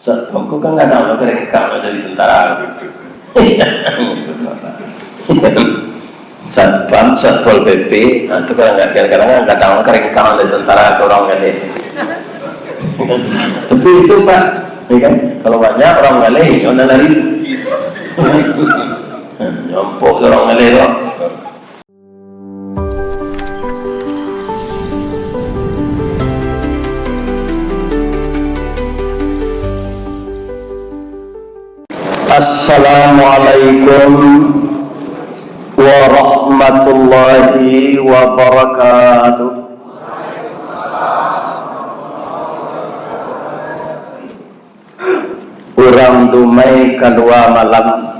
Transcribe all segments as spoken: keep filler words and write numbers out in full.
Satpam ko kan kadang lo karengkang dari tentara. Satpam, Satpol P P, nah, tu kadang-kadang, kadang-kadang kadang karengkang dari tentara ke orang Galeh. Tapi itu, Pak, ya kan? Kalau banyak orang Galeh, yo nak lari. Nyompok tu orang Galeh tu. Assalamualaikum warahmatullahi wabarakatuh. Urang dumai kalua malam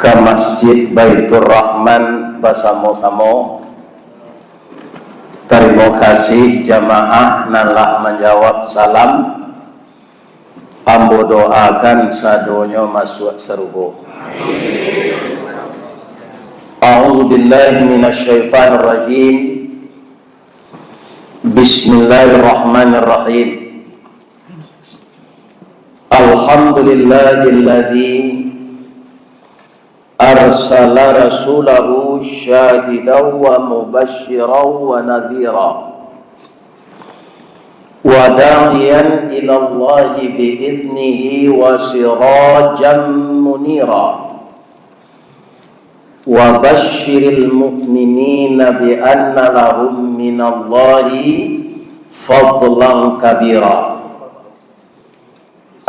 ka Masjid Baiturrahman basamo-samo. Tarimo kasih jamaah nan lah manjawab salam. Ambo doakan sadonyo masuak sarugo. A'udzubillahi minasyaitonirrajim. Bismillahirrahmanirrahim. Alhamdulillahilladzi arsala rasulahu syahidan wa mubasysyiran wa nadhira, wa da'iyan ilallahi bi idznihi wa sirajan munira. Wa basysyiril mu'minina bi anna lahum minallahi fadlan kabira.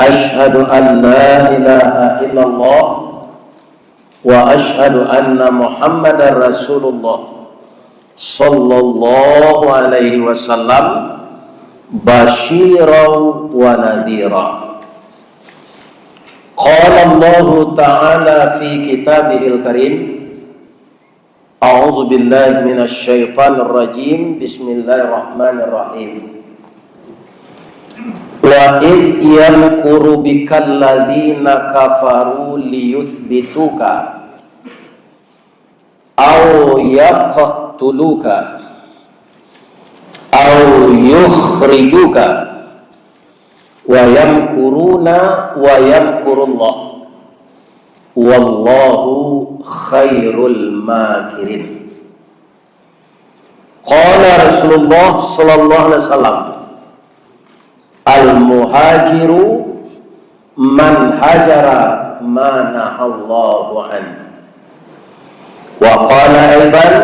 Asyhadu an la ilaha illallah wa asyhadu anna Muhammadar Rasulullah sallallahu alaihi wasallam basyiran wa nadhira. Qala Allahu ta'ala fi kitabihil karim, a'udzubillahi minasyaitonirrajim. Bismillahirrahmanirrahim. Wa idh yamkuru bikal ladzina kafaru liyutsbituka aw yaqtuluka aw yukhrijuka wa yamkuruna wa yamkurullah, wallahu khairul makirin. Qala Rasulullah sallallahu alaihi wasallam, "Al-muhajiru man hajara ma nahallahu anhu." Wa qala aidan,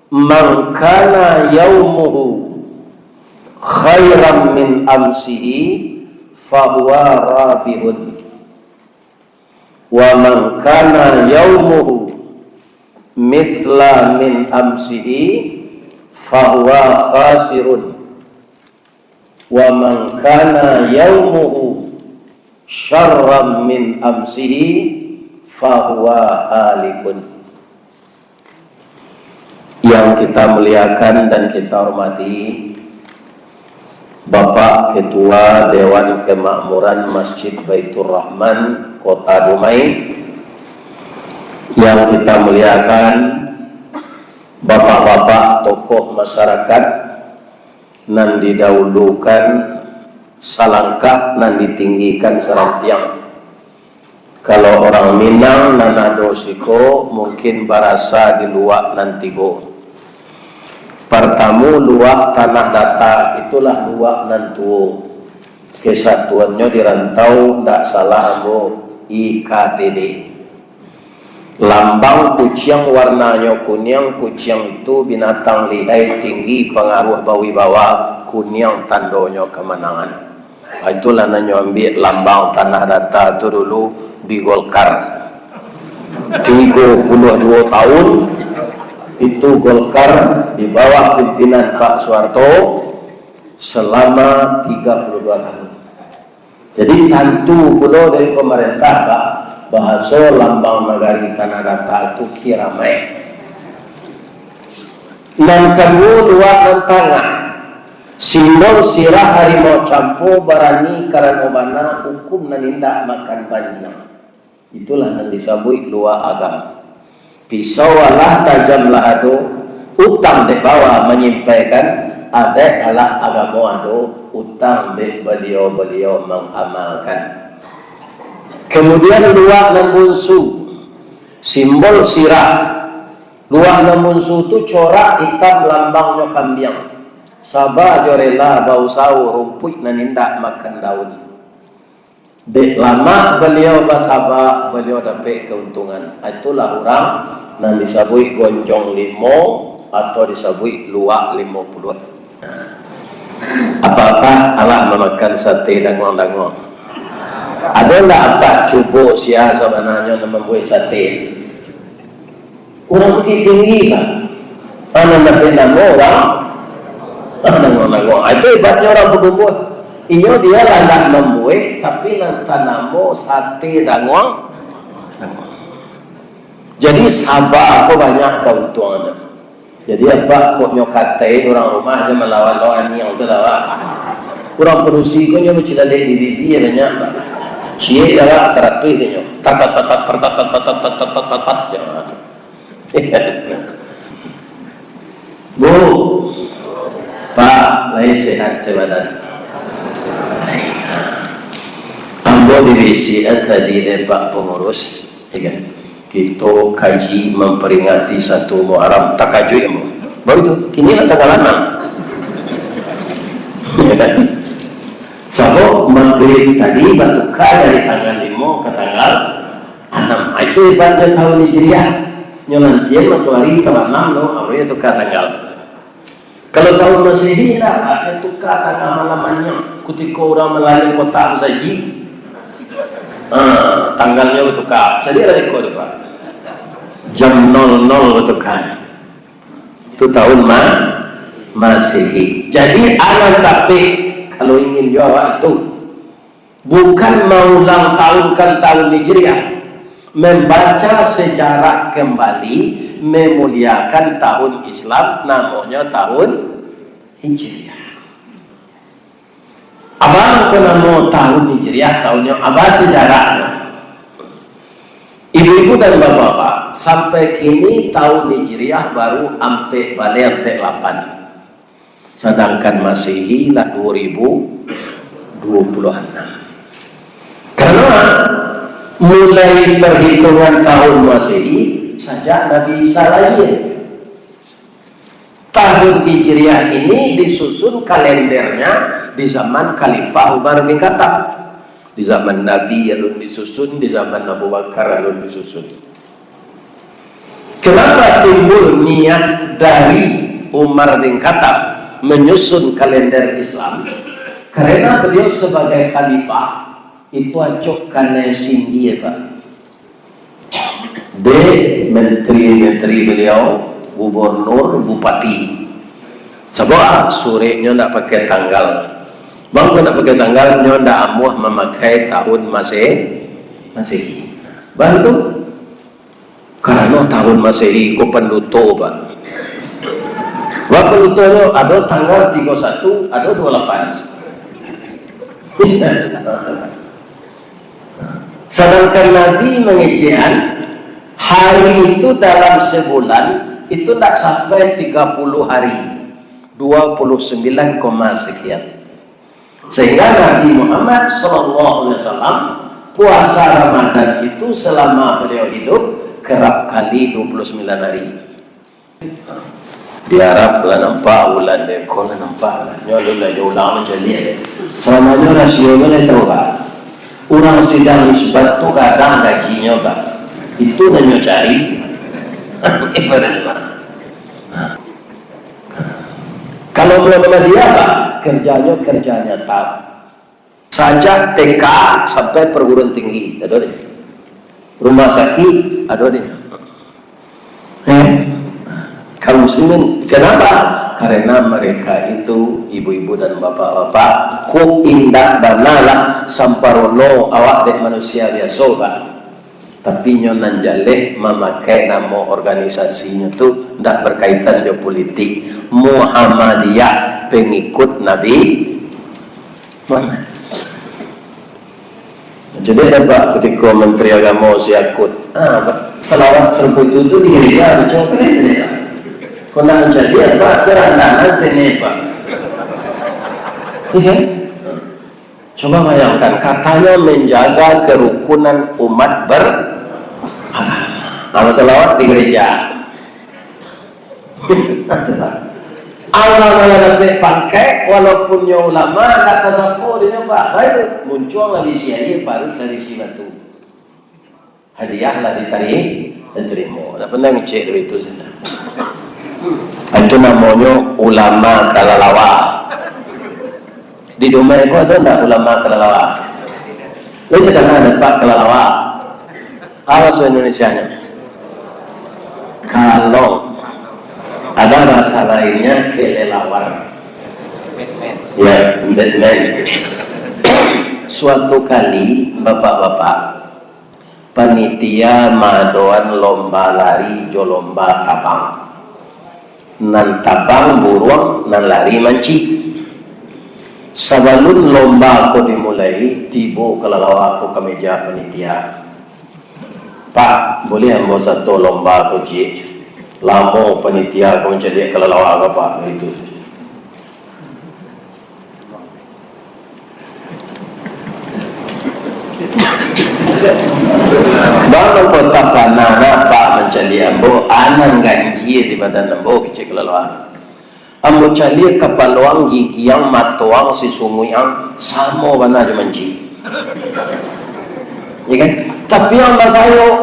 "Man kana yaumuhu khairan min amsihi, fahuwa rabihun. Wa man kana yaumuhu mithla min amsihi, fahuwa khasirun. Wa man kana yaumuhu syarran min amsihi, fahuwa halikun." Yang kita muliakan dan kita hormati, Bapak Ketua Dewan Kemakmuran Masjid Baiturrahman Kota Dumai, yang kita muliakan, bapak-bapak tokoh masyarakat, nan didahulukan salangkah, nan ditinggikan sarampiang. Kalau urang Minang nan ado siko, mungkin barasa di luak nan tigo. Partamo, luak Tanah Data, itulah luak nan tuo. Kesatuannyo di rantau, ndak salah ambo, I K T D. Lambang kuciang warnanyo kuniang, kuciang itu binatang lihai, tinggi, pangaruah, bawibawa, kuniang tandonyo kamanangan. Ah, itulah nan nyo ambiak lambang Tanah Data tu dulu di Golkar. Tigo puluah duo tahun itu Golkar di bawah pimpinan Pak Soeharto selama tiga puluh dua tahun. Jadi, tantu pulo dari pamarintah, Pak, bahaso lambang nagari Tanah Data tu kiramaik. Nan kaduo, luak nan tangah, simbol sirah harimau campo, barani karano bana, hukum nan indak makan bandiang. Itulah nan disabuik luak agam. Pisau alah tajam lah ado, utang dek bawa manyimpaikan, Adaik alah agamo ado, utang dek baliau-baliau mangamalkan. Kamudian, luak nan bunsu, simbol sirah. Luak nan bunsu tu corak itam, lambangnyo kambiang. Saba jo rela bausawo, rumpuik nan indak makan daun. Dek lamak baliau basaba, baliau dapek kauntungan. Itulah urang nan disabuik gonjong limo atau disabuik luak limo puluah. Apak-apak alah mamakan sate danguang-danguang? Ado ndak apak cubo sia sabananyo nan mambuek sate? Urang Bukik Tinggi, Pak. Anak dapek namo urang, ah, danguang-danguang. Ah, itu hebatnya orang Pakumbuah. Inyo dia lah ndak mambuek, tapi nan tanamo sate danguang. Jadi, saba ko banyak kauntuangannyo. Jadi, apak kok nyo katai urang rumah je malawan lo aniang tu lah, Pak. Urang padusi ko nyo bacilalek di bibi je banyak, Pak. Ciek lah, Pak, saratuih je nyo. Tat, tat, tat, tat, tat, tat, tat, tat, tat, tat, tat, tat, tat, tat. Bu, Pak, lai sehat sabadan? Ambo dibisiakan tadi dek Pak Pangurus, ya kan? Kito kaji mamperingati satu Muharram, takajuik ambo. Baru tu, kini lah tanggal anam. Ya kan? Sabab Magrib tadi batuka dari tanggal limo ka tanggal anam. Ah, itu hebatnya tahun Hijriah. Nyo nantian matoari tabanam tu, baru nyo tuka tanggal. Kalau tahun Masehi, indak, nyo tuka tangah malam manyang, kutiko urang malalu kotak musajik. Ah, tanggalnyo batuka. Caliaklah iko tu, Pak. Jam nol nol batuka. Tu tahun Ma-, Masehi. Jadi, alah tapek, kalau ingin jo awak tu, bukan maulang tahunkan tahun Hijriah, membaca sejarah kembali, memuliakan tahun Islam, namonyo tahun Hijriah. Apo ko namo tahun Hijriah, tahunnyo, apo sejarahnyo? Ibu-ibu dan bapak-bapak, sampai kini tahun Hijriah baru ampek baleh, ampek lapan. Sadangkan Masehi lah dua ribu dua puluh anam. Karena mulai perhitungan tahun Masehi sajak Nabi Isa lahir. Tahun Hijriah ini disusun kalendernya di zaman Khalifah Umar bin Khattab. Di zaman Nabi alun disusun, di zaman Abu Bakar alun disusun. Kenapa timbul niat dari Umar bin Khattab menyusun kalender Islam? Karena beliau sebagai khalifah, itu acok kanai sindia, Pak. Dek menteri-menteri beliau, gubernur, bupati. Sabab sureknyo ndak pakai tanggal. Bangko ndak pakai tanggal, nyo ndak amuah mamakai tahun Maseh-, Masehi. Bantu? Karano tahun Masehi ko panduto, Pak. Wah, pandutonyo ado tanggal tigo satu, ado dua lapan. Sadangkan Nabi mangecekan, hari itu dalam sebulan itu ndak sampai tiga puluh hari, dua puluh sembilan koma sekian. Sehingga Nabi Muhammad sallallahu alaihi wasallam, puasa Ramadan itu selama beliau hidup kerap kali dua puluh sembilan hari. Di Arab lah nampak bulan, di ko lah nampak lah. Nyo alun lah nyo ulang mancaliak. Salamanyo rasionyo lah tahu, Pak. Urang sidang isbat tu gadang gajinyo, Pak. Itu nan nyo cari. Ibarat, Pak. Kalau Muhammadiyah, Pak, kerjanyo kerja nyata. Sajak T K sampai perguruan tinggi, ado deh. Rumah sakit, ado deh. Eh, kaum muslimin, kenapa? Karena mereka itu, ibu-ibu dan bapak-bapak, kok indak bana lah, samparono awak dek manusia biaso, Pak. Tapi nyo nan jaleh mamakai namo organisasinyo tu ndak berkaitan jo politik. Muhammadiyah, pengikut Nabi Muhammad. Jadi, ada, Pak, ketika Menteri Agama si Akut, ah, Pak, salawat sarupo itu tu di gereja, macam apa itu, Pak? Kau nak mencari apa? Kerandahan, apa ini, Pak? Iya kan? Coba bayangkan, katanya menjaga kerukunan umat ber-, ah, maso salawat di gereja. Alah malah dapek pangkek, walaupun nyo ulama, ndak tasapo dek nyo, Pak. Baik, muncuang lah bisi aia, paruik lah bisi batu. Hadiah lah ditari-, ditarimo. Ndak pandai ngecek duit tu sajo. Itu namonyo ulama kalalawa. Di Dumai ko ado ndak ulama kalalawa? Lai tadanga dek Apak kalalawa? Apo bahasa Indonesianyo? Kalau ada bahasa lainnya, kelelawar. Ya, Batman. Suatu kali, bapak-bapak, panitia maadoan lomba lari jo lomba tabang. Nan tabang buruang, nan lari mancik. Sabalun lomba ko dimulai, tibo kalalawa ko ka meja panitia. "Pak, buliah ambo sato lomba ko ciek? Lamo panitia ko mancaliak kalalawa ko, Pak," baitu. "Baa mangko tapanah nak, Pak, mancaliak ambo? A nan ganjia di badan ambo," kecek kalalawa. "Ambo caliak kapalo ang, gigi ang, mato ang, sisunguik ang, samo bana jo mancik." Ya kan? Tapi ang basayok.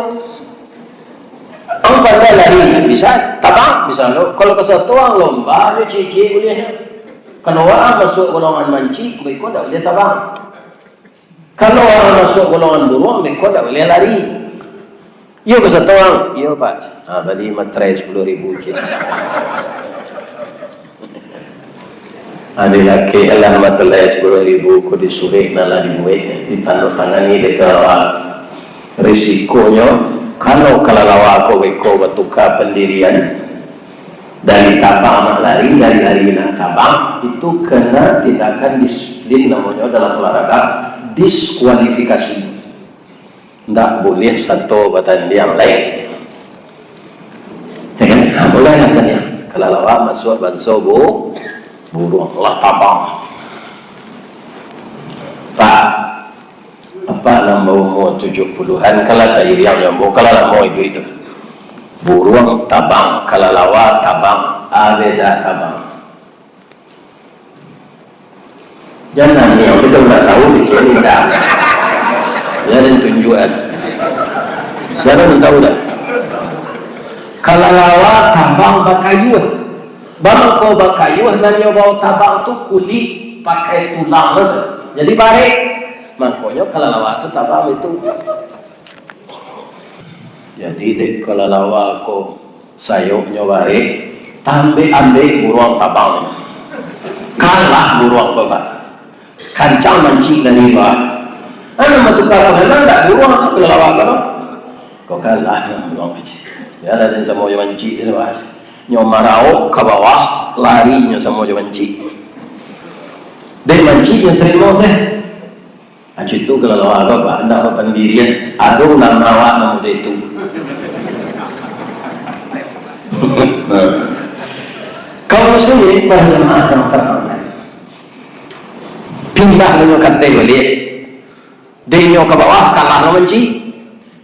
Ang pandai lari, bisa, tabang, bisa lo. Kalau kasato ang lomba, nyo ciek-ciek buliahnyo. Kalau ang masuak golongan mancik, beko ndak buliah tabang. Kalau ang masuak golongan buruang, beko ndak buliah lari. Iyo, kasato ang. Iyo, Pak. Ah, tadi materai sapuluah ribu ciek. Ado laki lah materai sapuluah ribu ko di surek nan lah dibuek, ditandotangani dek kalalawa. Risikonyo, kalau kalalawa ko beko batuka pandirian, dari tabang nak lari, dari lari nak tabang, itu kena tindakan disiplin, namonyo dalam olahraga diskualifikasi. Ndak buliah sato batandiang lai. Ya kan? Ha, mulailah tandiang. Kalalawa masuak banso bu-, buruang, lah tabang. Pak, Apak nan baumua tujuah puluahan, kalah sairiang jo ambo, kalah lamo iduik tu. Buruang tabang, kalalawa tabang, a beda tabang. Jan nangih, kito ndak tahu, kecek minta. Jan tunjuakan. Jan tahu dak? Kalalawa tabang bakayuah. Bangko bakayuah, nan nyo bao tabang tu kulik, pakai tulang tu. Jadi barek. Mangkonyo kalalawa tu tabang itu. Jadi, dek kalalawa ko sayoknyo barek, tambek-ambek buruang tabang. Kalah buruang ko, Pak. Kancang mancik dari luar. Anak matuka panganan, dak buruang tu kalalawa ko, Pak. Ko kalah nyo buruang mancik. Yo, lah, den samo jo mancik tu, Pak. Nyo marauk ka bawah, lari nyo samo jo mancik. Dek mancik nyo tarimo se. Acu tu kalau lawa apa, Pak? Ndak bapandirian. Ado ulama awak nan model tu. Kaum muslimin, para jamaah yang terhormat. Pindah nyo ka ateh baliak. Dek nyo ka bawah, kalah lawan mancik.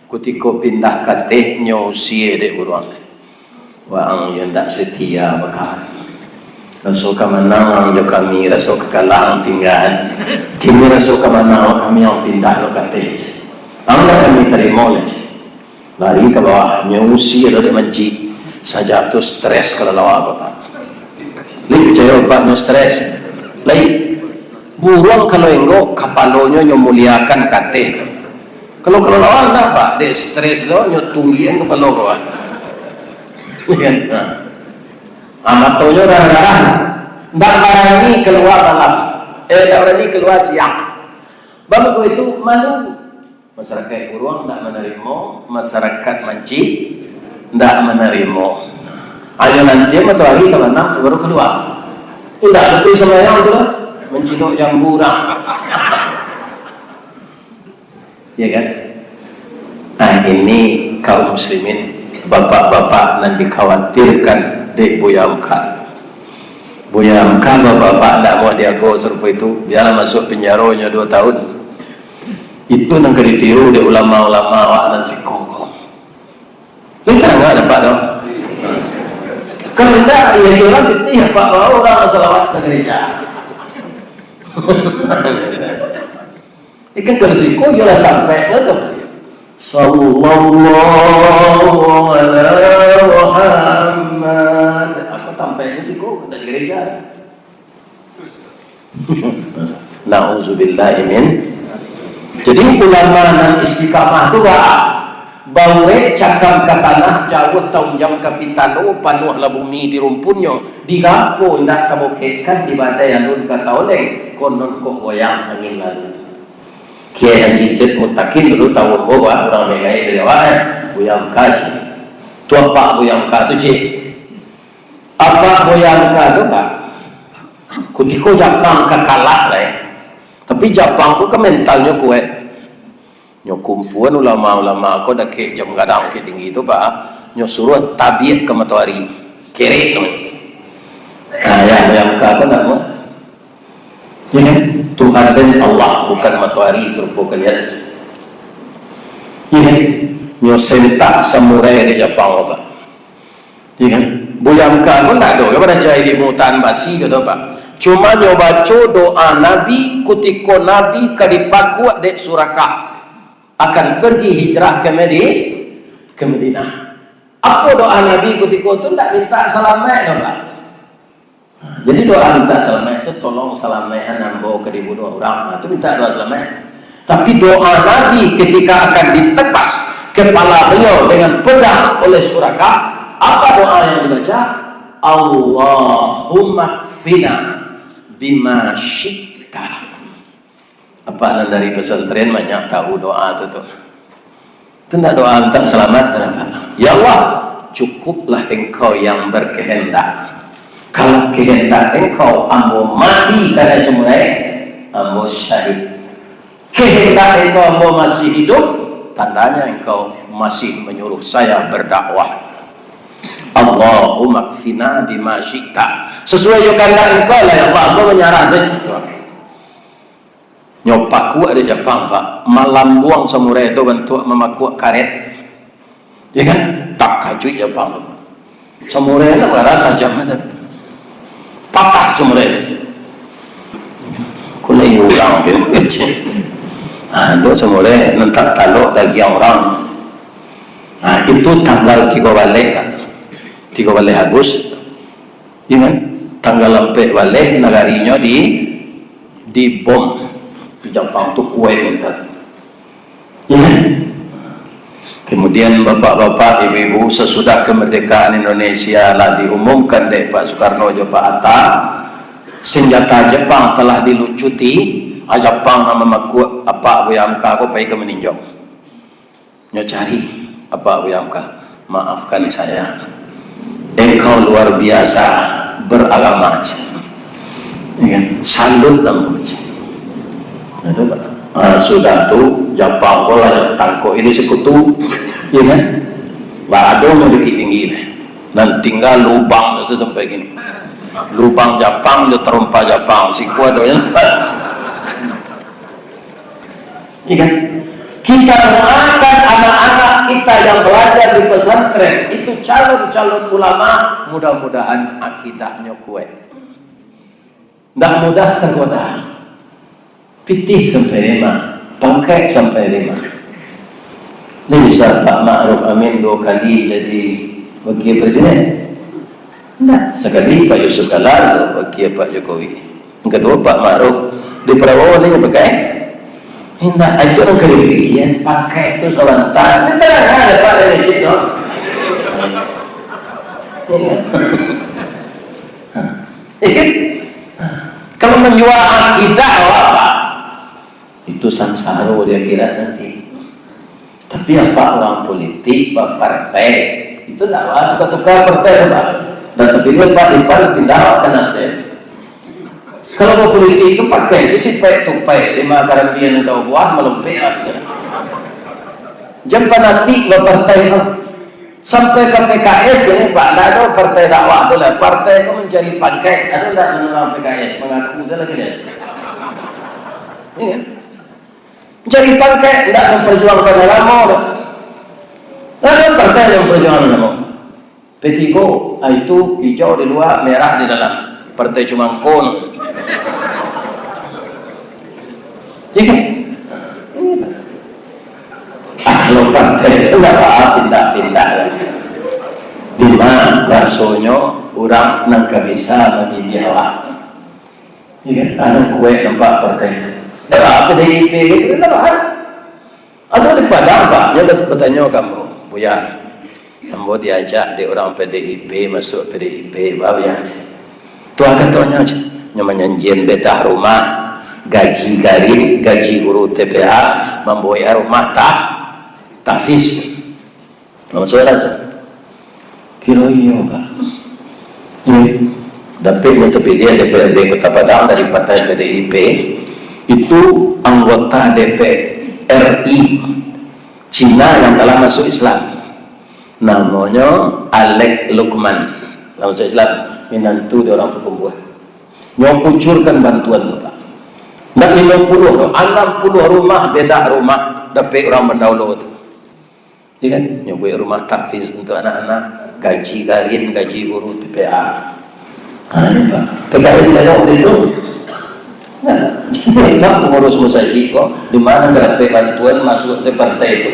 Kutiko pindah ka ateh, nyo usie dek buruang. Waang yo ndak setia bakawan. Raso ka manang ang jo kami, raso ka kalah ang tinggaan. Kini raso ka manang kami, ang pindah lo ka ateh. Ang ndak kami tarimo lai. Lari ka bawah, nyo usie lo dek mancik. Sajak tu stres kalau lawa bapak. Lai picayo bapak nyo stres. Lai. Buruang kalau enggok, kapalonyo nyo muliakan ka ateh. Kalau, kalau lawa ndak, Pak, dek stres lo, nyo tunggian kapalo ko, Pak. Iyo kan? Nah. Ah, matonyo darah-darah. Ndak barani kalua malam. Eh, ndak barani kalua siang. Bangko itu malu. Masyarakat buruang ndak manarimo, masyarakat mancik ndak manarimo. Hanyo nanti matoari tabanam baru kalua. Indak batua sumbayang tu lah. Mancilok jambu dah. Ya kan? Nah, ini kaum muslimin, bapak-bapak nan dikhawatirkan dek Buya Mekar. Buya Hamka, bapak-bapak ndak mau diago sarupo itu, bialah masuak pinjaro nyo duo tahun. Itu nan ka ditiru dek ulama-ulama awak nan siko ko. Ni tanang dapek tu. Kalau indak, iyo, iyo lah pitih apak bawa urang salawat ka gereja. Ikan kalau siko, iyo lah tampek lah tu. Sallallahu ala Muhammad. Apo tampek tu siko, dari gereja. Na'udzubillahi min. Jadi, ulama nan istiqamah tu, Pak, baurek cakam ka tanah, jauah taunjam ka pitalo, panuahlah bumi di rumpunnyo, digapo indak tabokekkan, di badai alun ka taoleng, konon kok goyang angin lalu. Kiai Haji Zaid Mutakin dulu tahu ambo, Pak, urang Megai dari awak, eh, Buya Hamka, cik. Tu apak Buya Hamka tu, cik. Apak Buya Hamka tu, Pak, kutiko Japang ka kalak lai. Tapi Japang tu kan mentalnyo kuaik. Nyo kumpuan ulama-ulama ko dakek jam gadang Bukik Tinggi tu, Pak. Nyo suruah tabiak ka matoari. Kerek tu. Nah, yang Buya Hamka tu namo. Ya kan? Tuhan den Allah, bukan matoari sarupo kalian. Ya kan? Nyo sentak samurai di Japang, Pak. Ya kan? Buya Hamka pun ndak ado kan baraja ilmu tahan basi, kato, Pak. Cuma nyo baco doa Nabi kutiko Nabi ka dipakuak dek Surakah, akan pergi hijrah ke Medi-, ke Madinah. Apo doa Nabi kutiko tu? Ndak minta salamaik doh, Pak. Jadi, doa minta salamaik tu, "Tolong salamaikan ambo ka dibunuah urang." Nah, tu minta doa salamaik. Tapi doa Nabi ketika akan ditepas kepala beliau dengan pedang oleh Surakah, apa doa yang dibaca? "Allahumma kfina bima syi'ta." Apak nan dari pesantren banyak tahu doa tu, tu. Tu ndak doa minta selamat, kenapa? "Ya Allah, cukuplah Engkau yang berkehendak. Kalau kehendak Engkau, ambo mati karena samurai, ambo syahid. Kehendak Engkau, ambo masih hidup, tandanya Engkau masih menyuruh saya berdakwah. Allahumma kfina bima syi'ta." Sesuai jo kehendak Engkau lah, ya Allah, ambo manyarah sajo. Nyo pakuak dek Japang, Pak. Malambuang samurai tu bantuak mamakuak karet. Ya kan? Takajuik Japang tu. Samurai nak bara tajam macam. Patah samurai tu. Kulai urang tu. Ado samurai nan tak talok dagiang urang. Nah, itu tanggal tigo baleh, Pak. Tigo baleh Agus. Ya kan? Tanggal ampek baleh nagarinyo di, dibom. Japang tu kuaik minta. Ya kan? Kemudian bapak-bapak, ibu-ibu, sesudah kemerdekaan Indonesia lah diumumkan dek Pak Soekarno jo Pak Hatta, senjata Japang telah dilucuti, ah, Japang lah mamakuak apak Buya Hamka ko pai ka Maninjau. Nyo cari apak Buya Hamka, "Maafkan saya, engkau luar biasa beragama," cek. Ya kan? Salut lah, cek. Nah, tu, ah, sudah tu, Japang ko lah tangkok ini sekutu, ya kan? Lah ado nyo Bukik Tinggi ni. Nan tingga lubang tu sampai kini. Lubang Japang jo tarompa Japang, siko adonyo. Iya kan? Kita doakan anak-anak kita yang belajar di pesantren itu calon-calon ulama, mudah-mudahan akidahnyo kuat. Ndak mudah tergoda. Pitih sampai lima, pangkek sampai lima. Ini bisa Pak Ma'ruf Amin dua kali jadi wakil presiden. Ndak, sakali Pak Yusuf Kalla, wakil Pak Jokowi. Yang kedua, Pak Ma'ruf. Di Prabowo ni pakai? Indak, itu nan ka dipikian, pakai tu sabanta. Ni tarang ada Pak dari masjid tu. Iya. Iya. Kalau menjual akidah awak, Pak, itu sangsaro di akhirat nanti. Tapi apak urang politik, bapartai, itu ndak lah tukar-tukar partai tu, Pak. Dan tapi dia Pak Ipan pindah ka Nasdem. Kalau bapolitik itu pakai sisi paik tupaik, lima karambian ka buah, malompek lah. Jan fanatik bapartai tu. Sampai ka P K S kini, Pak, ndak ado partai dakwah tu lah. Partai ko mancari pangkek. Ado ndak nan urang P K S mangaku salah kini? Iya kan? Mancari pangkek, ndak mamparjuangkan agamo doh. Ndak ado partai nan mamparjuangkan agamo. P tiga, ah, itu hijau di lua, merah di dalam. Partai Cumangko tu. Iya kan? Ah, kalau partai tu ndak baa pindah-pindah. Dima rasonyo urang nan ka bisa mamiliah awak? Iya kan? Anu kuek nampak partai. Ndak baa P D I P, ndak baa. Ado di Padang, Pak, nyo bat-, batanyo ka ambo, "Buya, ambo diajak dek urang P D I P masuak P D I P, baa, Buya?" "Tu a katonyo," ceh, "nyo manjanjian bedah rumah, gaji garin, gaji guru T P A, mambuek rumah ta-, tahfiz." Nah, masuaklah tu. Kiro iyo, Pak. Iya. Dapek nyo tapiliah D P R D Kota Padang dari Partai P D I P, itu anggota D P R I Cina yang telah masuk Islam. Namonyo Alex Lukman. Lah masuk Islam, minantu di urang Pakumbuah. Nyo kucurkan bantuan tu, Pak. Ndak limo puluah doh, anam puluah rumah, bedah rumah, dapek urang Bandar Ulu tu. Iya kan? Nyo buek rumah tahfiz untuak anak-anak, gaji garin, gaji guru T P A. Ha, itu. P K S tidak ada waktu itu. Nah, jadi, Pak, pengurus musajik ko, di ma ka dapek bantuan masuak ke partai tu?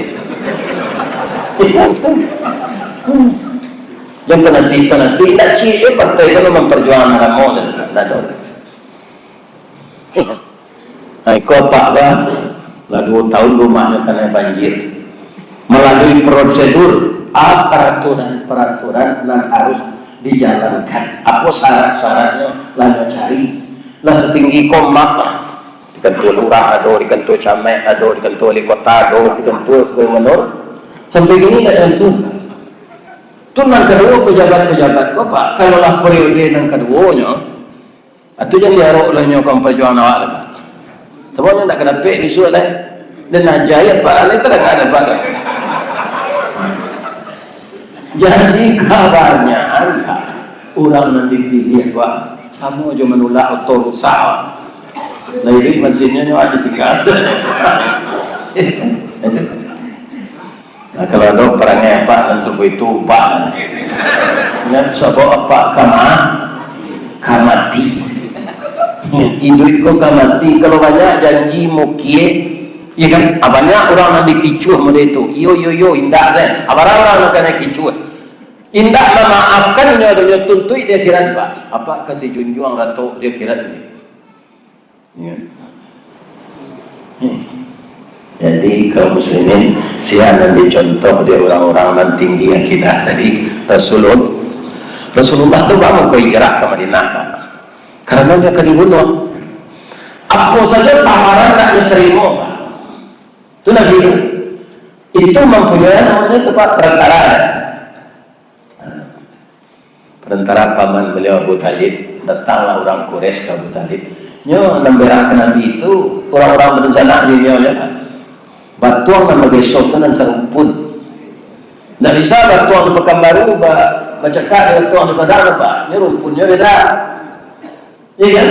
Yang fanatik-fanatik, ndak ciek je partai tu memperjuangkan agamo tu. Ndak tahu. Nah, iko apak bah, lah duo tahun rumahnyo kanai banjir. Malalui prosedur, a, peraturan-peraturan nan harus dijalankan. Apo syarat-syaratnyo, lah nyo cari. Lah satinggi ko map lah. Di kantua lurah ado, di kantua camat ado, di kantua wali kota ado, di kantua gubernur. Sampai kini ndak tantu. Tu nan kaduo, pejabat-pejabat ko, Pak, kalau lah periode nan kaduonyo, Atu jan diarok lah nyo ka pajuangan awak tu, Pak. Sabab nyo ndak ka dapek bisuak lai. Dan ajaib, Pak, lai tarang ada, Pak. Jadi, kabanyakan, Pak, urang nan dipiliah, Pak, samo jo manulak oto rusak, Pak. Lah iduik masinnyo, nyo aja tinggal. Itu. Nah, kalau ado parangai apak nan sarupo itu, ubah. Ingat, sabab apak ka ma-, ka mati. Iduik ko ka mati. Kalau banyak janji mukie, iya kan? Ah, banyak urang nan dikicuah model itu. Iyo, iyo, iyo, indak se. Ah, bara urang nan kanai kicuah? Indak mamaafkan, inyo ado nyo tuntuik di akhirat, Pak. Apak kasih junjuang ratok di akhirat nanti. Ya. Hmm. Jadi, kaum muslimin, sia nan dicontoh dek urang-urang nan tinggi akidah tadi, Rasulul-, Rasulullah tu baa mangko hijrah ka Madinah, Pak. Karano nyo ka dibunuah. Apo sajo tawaran ndak nyo tarimo, Pak. Tu Nabi tu. Itu mampunyoi namonyo tu, Pak, perantara. Perantara paman baliau Abu Thalib, datanglah urang Quraisy ka Abu Thalib. Nyo nan berak ka Nabi tu, urang-urang badusanak jo inyo, yo. Batuang nan bageso tu nan sarumpun. Ndak bisa batuang di Pakanbaru ba-, bacakak jo batuang di Padang, Pak. Nyo rumpunnyo beda. Iya kan?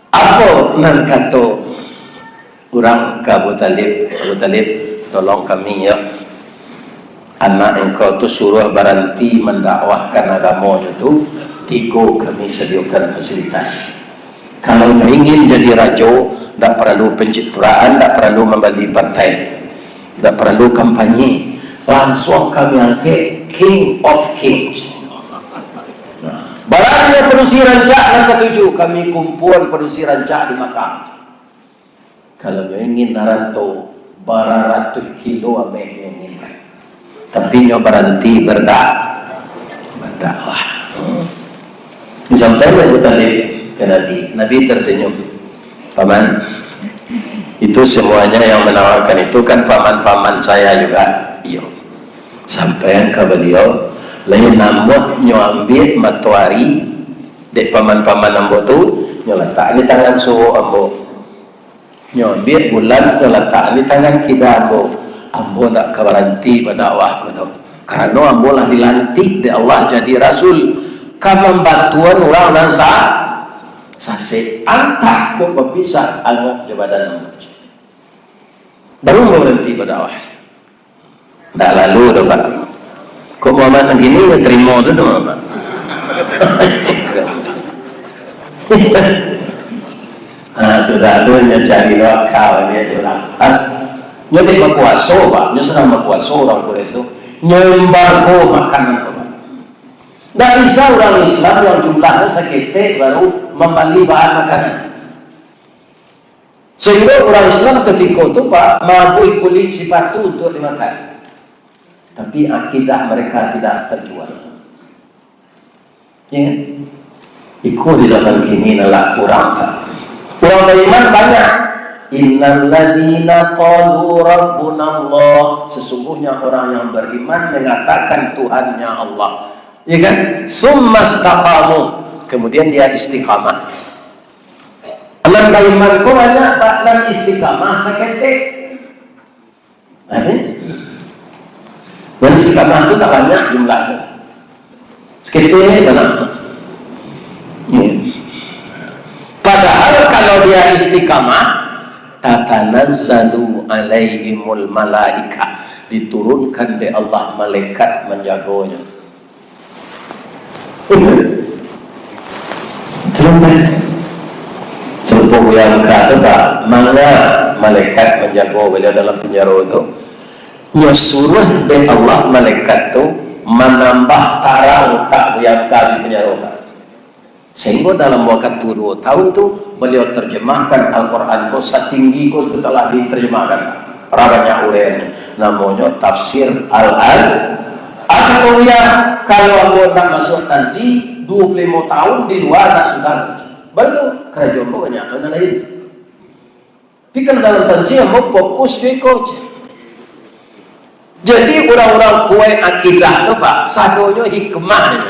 Apo nan kato urang ka Abu Thalib, "Abu Thalib, tolong kami, yo. Anak engkau tu suruah baranti mandakwahkan agamonyo tu, tigo kami sadiokan fasilitas. Kalau nyo ingin jadi rajo, ndak paralu pencitraan, ndak paralu mambali partai, ndak paralu kampanye. Langsuang kami angkek King of Kings." Barannyo padusi rancak nan katuju, kami kumpuan padusi rancak di Makkah. Kalau nyo ingin naranto, bararatuih kilo ameh nyo ingin. Tapi nyo baranti berda-, berdakwah. Disampaikan Abu Thalib ka Nabi. Nabi tersenyum. "Paman, itu semuanya yang menawarkan itu kan paman-paman saya juga." "Iyo." Sampaian ka baliau, "Lain namuah nyo ambiak matoari dek paman-paman ambo tu, nyo latak di tangan suok ambo. Nyo ambiak bulan, nyo latak di tangan kida ambo. Ambo ndak ka baranti badakwah ko doh. Karano ambo lah dilantik dek Allah jadi rasul, ka mambatuan urang nan sa-, sasek. Antah ko bapisah angok jo badan ambo. Baru ambo baranti badakwah. Ndak lalu doh, Pak. Kok Muhammad nan kini nyo tarimo tu doh, Pak? Ah, sudah tu nyo cari doh akal nyo di urang. Ah, nyo dek bakuaso, Pak. Nyo sadang bakuaso urang Quraisy tu. Nyo embargo makanan tu, Pak. Ndak bisa urang Islam yang jumlahnyo saketek baru mambali bahan makanan. Sehingga urang Islam katiko tu, Pak, maabui kulik sipatu untuak dimakan. Tapi akidah mereka tidak terjual. Ya kan? Iko di zaman kini nan lah kurang, Pak. Urang baiman banyak. "Innalladzina qalu rabbunallah." Sesungguhnya orang yang beriman mengatakan Tuhannya Allah. Ya kan? "Tsumma istaqamu." Kemudian dia istiqamah. Nan baiman ko banyak, Pak, nan istiqamah saketek. Nah, ini. Nan istiqamah tu tak banyak jumlahnyo. Saketek banyak. Ya. Padahal kalau dia istiqamah, "Tatanazzalu alaihimul malaikah," diturunkan dek Allah malaikat manjagonyo. Sarupo, sarupo Buya Hamka tu, Pak, manga malaikat manjago baliau dalam panjaro tu, nyo suruah dek Allah malaikat tu manambah tarang utak Buya Hamka di panjaro, Pak. Sahinggo dalam wakatu duo tahun tu, baliau terjemahkan Al-Quran ko satinggi ko setelah diterjemahkan. Ra banyak uraian, namonyo Tafsir Al-Az-, Al-Tawiyah. Kalau ambo ndak masuak tansi, duo puluah limo tahun di lua ndak sudah. Baru karajo ambo banyak nan lain. Tapi kalau dalam tansi ambo fokus jo iko je. Jadi urang-urang kuaik akidah tu, Pak, sadonyo hikmahnyo.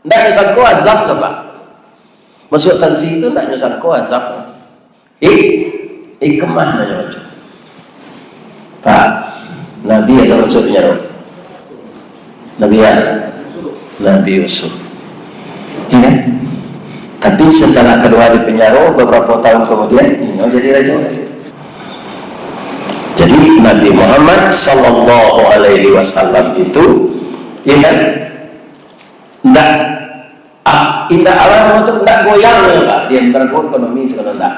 Ndak nyo sangko azab lah, Pak. Masuak tansi tu ndak nyo sangko azab. Hik-, hikmah nyo baco. Pak, Nabi ado masuak panjaro? Nabi a? Nabi Yusuf. Iya kan? Tapi setelah kaluar di panjaro, beberapa tahun kemudian, inyo jadi rajo. Jadi Nabi Muhammad sallallahu alaihi wasallam itu, iya kan? Ndak, ah, indak alam tu ndak goyang nyo, Pak. Di embargo ekonomi sagalo ndak.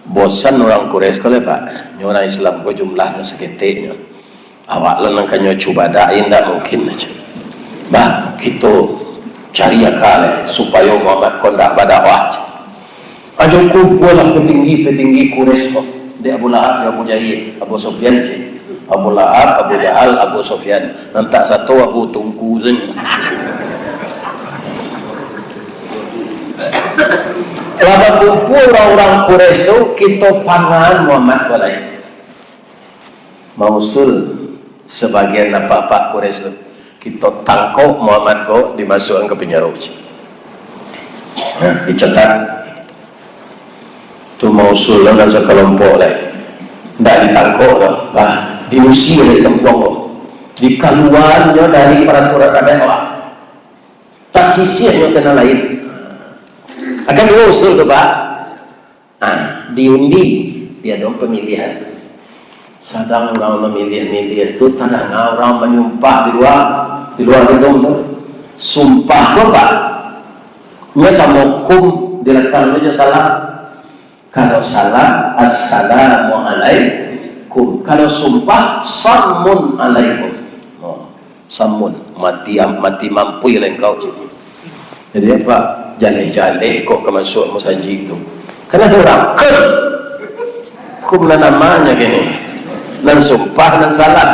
Bosan urang Quraisy ko lai, Pak. Nyo urang Islam ko jumlahnyo saketek nyo. Awak lah nan ka nyo cubadak, indak mungkin, cek. Bah, kito cari aka lai, supayo Muhammad ko ndak badakwah, cek. Ajo kumpua lah petinggi-petinggi Quraisy ko. Dek Abu Lahab, dek Abu Jahil, Abu Sufyan, cek. Abu Lahab, Abu Jahal, Abu Sufyan. Nan tak sato Abu Tungku sajo. Lah bakumpua urang-urang Quraisy tu, kito pangan Muhammad ko lai. Mausul sabagian apak-apak Quraisy tu, kito tangkok Muhammad ko, dimasuakan ka panjaro. Nah, dicatat. Tu mausul lo nan sakalompok lai. Ndak ditangkok doh. Bah, diusir dari kampuang ko. Dikaluannyo dari paraturan adat awak. Tasisiahnyo ka nan lain. Akan duo usul tu, Pak. Nah, diundi, diado pamilihan. Sadang urang mamiliah-miliah tu, tadanga urang manyumpah di lua, di lua gedung tu. Sumpah tu, Pak, nyo samo kum di balakang tu jo salam. Kalau salam, "Assalamualaikum." Kalau sumpah, "Sammun alaikum." Oh. Sammun, mati am-, mati mampui lah engkau. Jadi apak jaleh-jaleh kok ka masuak masajik tu? Kan ado urang, kum! Kum nan amanyo kini. Nan sumpah, nan salam.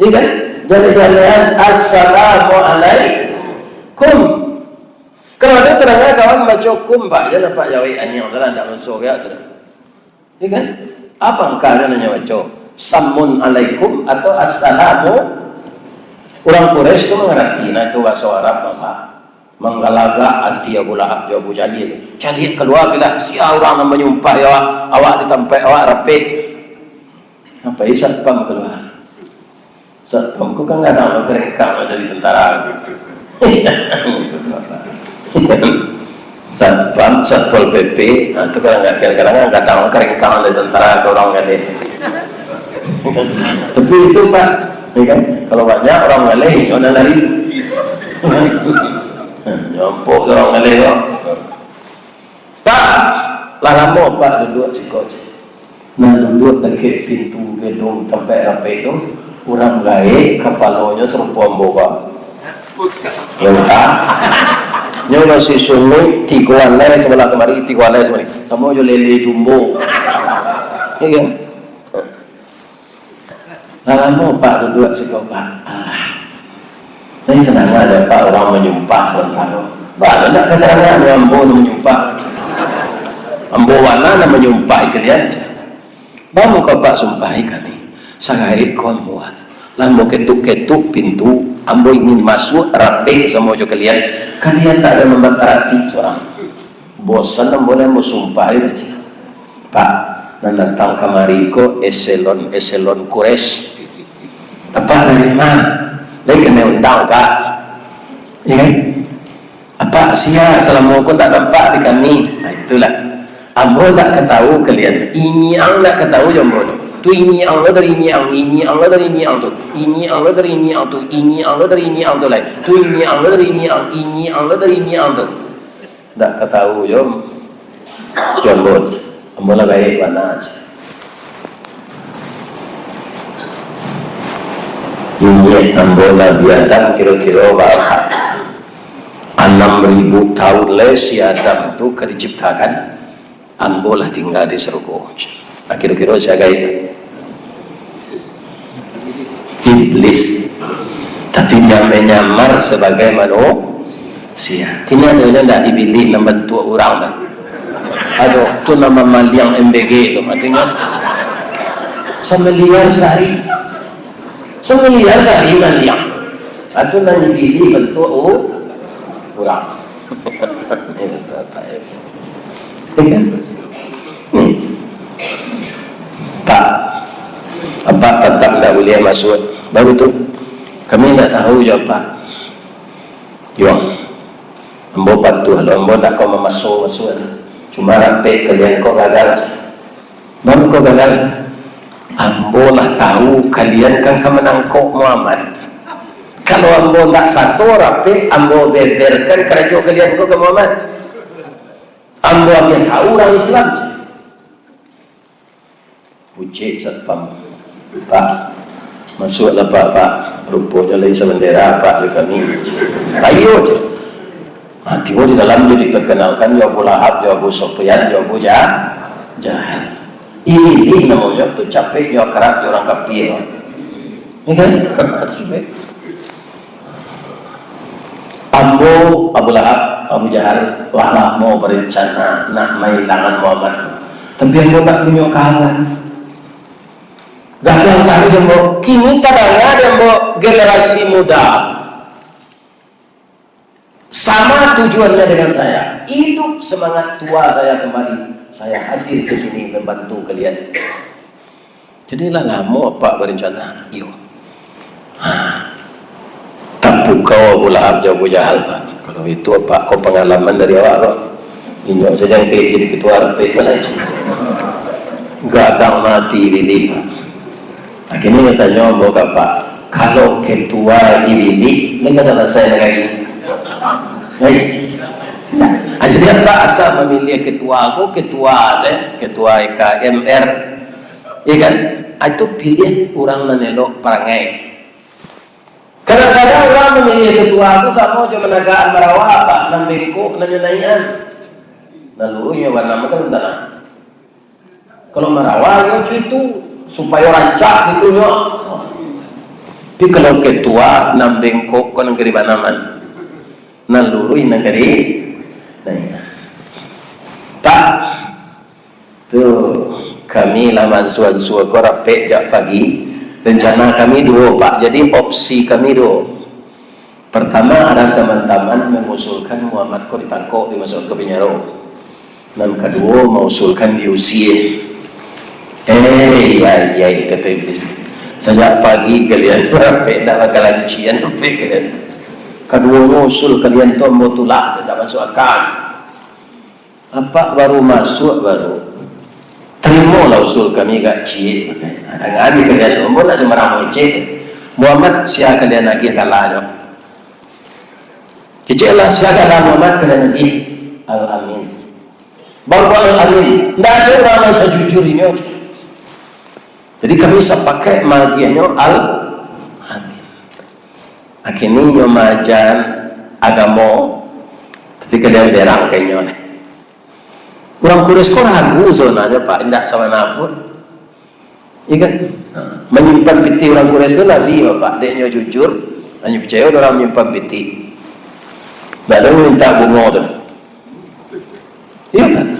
Iya kan? Jaleh-jalehan, "Assalamualaikum." Kalau ado tadanga kawan baco kum, Pak, jan apak jawek aniang tu lah, ndak masuak tu. Ya kan? Apo angkanya nan nyo baco? Sammun alaikum atau assalamu? Urang Quraisy tu mangarati nah itu bahaso Arab, Bapak. Manggalagak ati Abu Lahab jo Abu Jahil. Caliak kalua bilah, sia urang nan manyumpah awak, awak di tampek awak rapek. Sampai satpam kalua. Satpam ko kan kadang karengkang dari tentara. Satpam, Satpol P P, nah, itu kadang-kadang, kadang-kadang karengkang dari tentara ke orang galeh. Tapi itu, Pak, ya kan? Kalau banyak orang galeh, orang lari. Nyompok orang galeh tu. Pak, lah lamo Pak duduak siko, cek. Nan duduak dakek pintu gedung tampek rapek tu, urang gaek, kapalonyo sarupo ambo, Pak. Yo, Pak. Nyo nasi sunguik, tigo alai sabalah kamari, tigo alai sabalah kamari. Samo jo lele dumbo. Iyo kan? Lah lamo Pak duduak siko, Pak. Alah. Tapi kadang ado, Pak, urang manyumpah sabantaro. Baa ndak katarangan ambo nan manyumpah. Ambo bana nan manyumpah kalian. Baa muko Pak sumpahi kami. Sagaek ko ambo. Lah ambo ketuk-ketuk pintu, ambo ingin masuak rapek samo jo kalian. Kalian ndak ado nan batarati surang. Bosan ambo lai, ambo sumpahi, Pak. Nan datang kamari ko eselon-eselon Quraisy. Apak dari ma? Lai kanai undang, Pak. Iyo kan? Apak sia salamo ko ndak nampak di kami. Nah, itulah. Ambo ndak katawu kalian. Inyiang ndak katawu jo ambo tu. Tu inyiang lo dari inyiang, inyiang lo dari inyiang tu. Inyiang lo dari inyiang tu, inyiang lo dari inyiang tu lai. Tu inyiang lo dari inyiang, inyiang lo dari inyiang tu. Ndak katawu jo, jo ambo. Ambo lah gaek bana. Inyiak ambo Nabi Adam kiro-kiro bara? Anam ribu taun lai si Adam tu ka diciptakan, ambo lah tingga di sarugo. Nah, kiro-kiro sia gaek tu? Iblis. Tapi dia menyamar sebagai manusia. Kini adonyo ndak Iblis nan bantuak urang tu? Ado, tu nan mamaliang M B G tu, artinyo samiliar sari. Samiliar sari maliang. Atu nan Iblis bantuak u-, urang. Pak, Apak tatap ndak buliah masuak. Baru tu, kami ndak tahu jo Apak. Yo, ambo patuah lo, ambo ndak ka mamaso masuak. Cuma rapek kalian ko gagal. Baru ko gagal. Ambo lah tahu kalian kan ka manangkok Muhammad. Kalau ambo ndak sato rapek, ambo beberkan karajo kalian ko ka Muhammad. Ambo agiah tahu urang Islam. Pucek satpam. Pak, masuaklah Pak, Pak. Ruponyo lai sabendera Pak jo kami. Ayo je. Nah, tibo di dalam tu diperkenalkan jo Abu Lahab, jo Abu Sufyan, jo Abu Ja-, Jahal. Iblis namonyo tu capek jo akrab jo urang kafir. Ya kan? Ambo, Abu Lahab, Abu Jahal, lah lamo barencana nak mailangan Muhammad. Tapi ambo tak punyo kawan. Gagal taruih ambo. Kini tadanga dek ambo generasi muda. Sama tujuannya dengan saya. Hidup semangat tua saya kembali. Saya hadir ke sini membantu kalian. Jadi lah lamo Apak barencana. Iyo. Ha. Tapukau Abu Lahab jo Abu Jahal, Pak. Kalau itu, Pak, ko pangalaman dari awak, Pak. Inyo sajo nan jadi ketua R T, Pak. Gadang mati, Pak. Akhirnyo batanyo ambo ka Apak, kalau ketua Iblis, nan ka salasai nagari? Baik. Ah, jadi Apak asa mamiliah ketua ko, ketua sajo, ketua E K M R. Iya kan? Ah, itu piliah urang nan elok parangai. Kadang-kadang urang mamiliah ketua ko samo jo managakan marawa, Pak, nan bengkok, nan nyo naiakan. Nan luruih nyo banam kan tanah. Kalau marawa, yo cuitu, supayo rancak gitu nyo. Tapi kalau ketua, nan bengkok ko nan ka dibanaman, nan luruih nan ka di-, nah, iyo. Pak, tu kami lah maansua-ansua ko rapek jak pagi. Rencana kami duo, Pak. Jadi opsi kami duo. Pertama, ada teman-teman mengusulkan Muhammad ko ditangkok, dimasukkan ke penjara. Nan kaduo, mausulkan diusie. Eh, "Iya, iya," kato Iblis. "Sajak pagi kalian rapek, ndak bakalancian rapek kalian. Kaduonyo usul kalian tu ambo tulak, ndak masuak akal. Apak baru masuak, baru tarimolah usul kami agak ciek. Danga kalian, ambo ndak sumbarang mangecek. Muhammad, sia kalian agiah kalahnyo?" Keceklah, sia kalah Muhammad, kalian agiah Al-Amin. Baru Al-Amin. Ndak ado urang nan sajujur inyo. Jadi kami sapakaik maagiahnyo Al-Amin. Akhirnyo inyo maaja agamo, tapi kalian berang ka inyo neh. Urang Quraisy ko ragu sabananyo, Pak, indak sabana pun. Iya kan? Ha. Manyimpan pitih urang Quraisy tu Nabi, Bapak. Dek nyo jujur, hanyo picayo dek urang manyimpan pitih. Ndak ado minta bungo tu. Iya kan?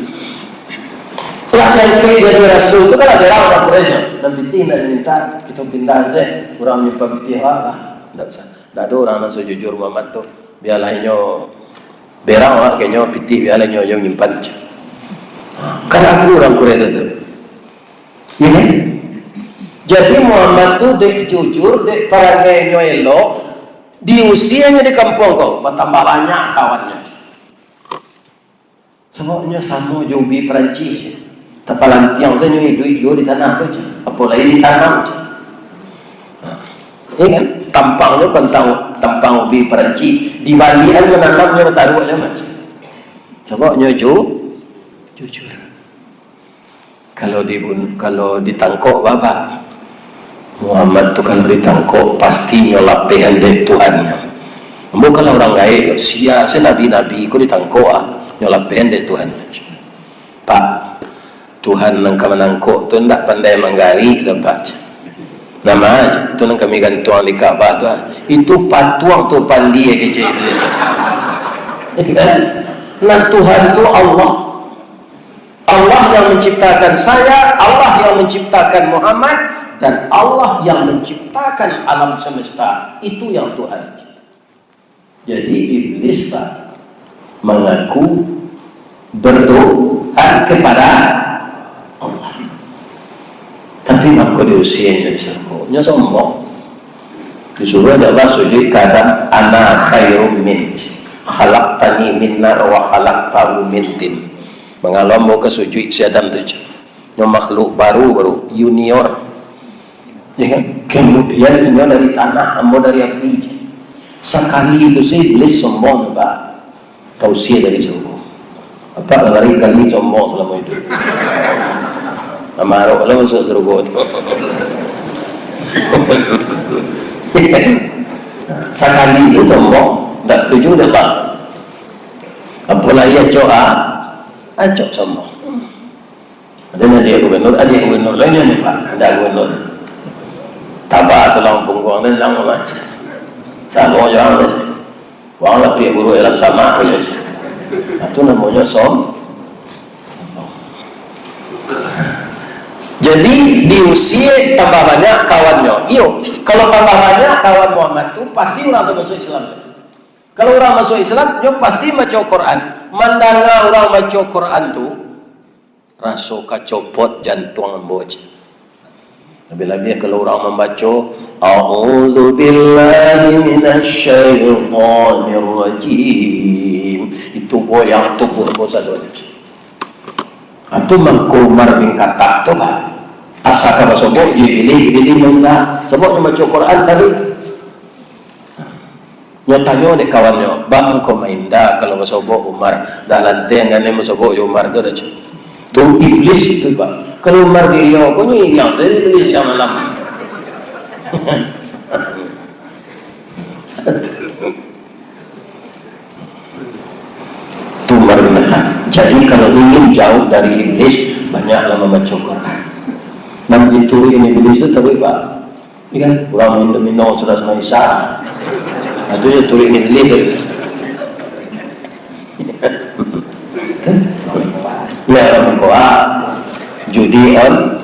Lah, nan jadi rasul tu kan ado urang Quraisy, nan pitih ndak diminta, kito pindah se, urang manyimpan pitih, ah, lah, ndak usah. Ndak ado urang nan sajujur Muhammad tu. Bialah inyo berang lah, ka inyo pitih, bialah inyo, inyo manyimpan. Kan ragu urang Quraisy tu. Iya kan? Jadi Muhammad tu dek jujur, dek parangainyo elok, diusianyo di kampuang ko, batambah banyak kawannyo. Sababnyo samo jo ubi Perancis, tapalantiang sajo iduik juo di tanah tu, apo lai ditanam. Iya kan? Tampangnyo pantang, tampang ubi Perancis, di baliak an mananamnyo, bataruak jo macam. Sababnyo ju-, jujur. Kalau dibun-, kalau ditangkok, Bapak, Muhammad tu kalau ditangkok, pasti nyo lapehan dek Tuhannyo. Ambo kalau urang gaek, sia se nabi-nabi ko ditangkok, ah, nyo lapehan dek Tuhannyo. Pak, Tuhan nan ka manangkok tu ndak pandai manggarik doh, Pak. Nama tu nan kami gantuang di Ka'bah tu, ah. Itu patuang tu pandai kecek Iblis. Kan? Nan Tuhan tu Allah. Allah yang menciptakan saya, Allah yang menciptakan Muhammad, dan Allah yang menciptakan alam semesta. Itu yang Tuhan. Jadi, Iblis, Pak, mengaku bertuhan kepada Allah. Tapi mako diusianyo di sarugo. Nyo sombong. Disuruah Allah sujuik ka Adam, "Ana khairum min, khalaqtani min nar wa khalaqtahu min tin." Mangalo ambo ka sujuik si Adam tu, cek. Nyo makhluk baru, baru junior. Ya kan? Kemudian inyo dari tanah, ambo dari api, cek. Sakali itu se Iblis sombong, Pak. Tausia dari sarugo. Apak lah kali sombong salamo iduik. Amarok lah masuak sarugo tu. Sakali tu sombong, ndak tuju dek Allah. Apolai acok, ah, acok sombong. Ado nan adiak gubernur, adiak gubernur lai nyo ni, Pak, ndak gubernur. Taba tulang pungguang ni nang macam. Samo jo urang ni. Wang lapiak buruak dalam samak ko, yo. Nah, tu namonyo som-, sombong. Jadi, diusia tambah banyak kawannyo. Iyo, kalau tambah banyak kawan Muhammad tu, pasti urang tu masuak Islam. Kalau urang masuak Islam, nyo pasti maco Quran. Mandanga urang maco Quran tu, raso ka copot jantuang ambo, cek. Labiah-labiah kalau urang mambaco, "A'udzubillahi minasyaitonirrajim." Itu goyang tubuah ambo sadonyo, cek. Itu mangko Umar bin Khattab tu, Pak. Asa ka basobok, jadi pilih, jadi minta. Sobok nyo baco Quran tadi. Nyo tanyo dek kawannyo, "Baa mangko mainda kalau basobok Umar, dak lanteh ganai basobok jo Umar tu dah, cek." Tu Iblis itu, Pak. Kalau Umar di iyo, ko nyo iriang sajo Iblis siang malam. Tu Umar bin Khattab. Jadi, kalau ingin jauh dari Iblis, banyaklah mambaco Quran. Nan dituruik Iblis tu taruik, Pak. Iya kan? Urang minum-minum sudah sama Isya. Nah, tu je turuik ni beli tu. Ya, orang berkoa. Judi on,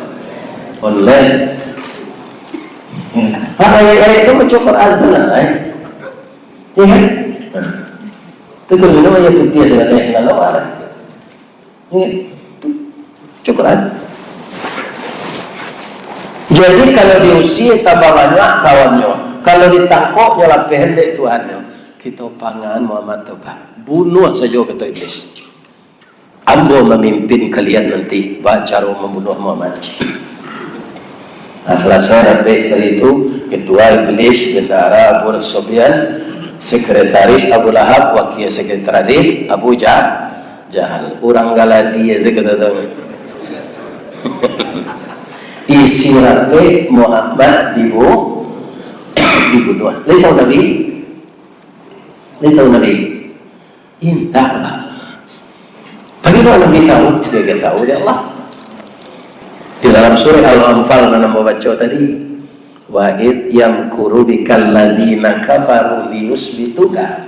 online. Pak, ayat-ayat tu baca Quran sana, eh. Iya kan? Nah. Tu kalau minum aja putih sana, eh, selalu ada. Ingat, tu, baca Quran. Jadi, kalau diusia, tambah banyak kawannyo. Kalau ditangkok, nyo lapeh dek Tuhannyo. Kito pangan Muhammad tu, Pak. Bunuah sajo, kato Iblis. Ambo mamimpin kalian nanti bacaro mambunuah Muhammad. Nah, salasai rapek sari tu, ketua Iblis, bendahara Abu Sufyan, sekretaris Abu Lahab, wakil sekretaris Abu Jah-, Jahal. Urang Galadi aja kasatanyo. Isi rapek Muhammad dibu-, dibunuah. Lai tahu Nabi? Lai tahu Nabi? Indak, Pak. Tapi kalau Nabi tahu, dia kan tahu dek Allah. Di dalam surah Al-Anfal nan ambo baco tadi, "Wa idh yamkuru bikal ladzina kafaru liyutsbituka."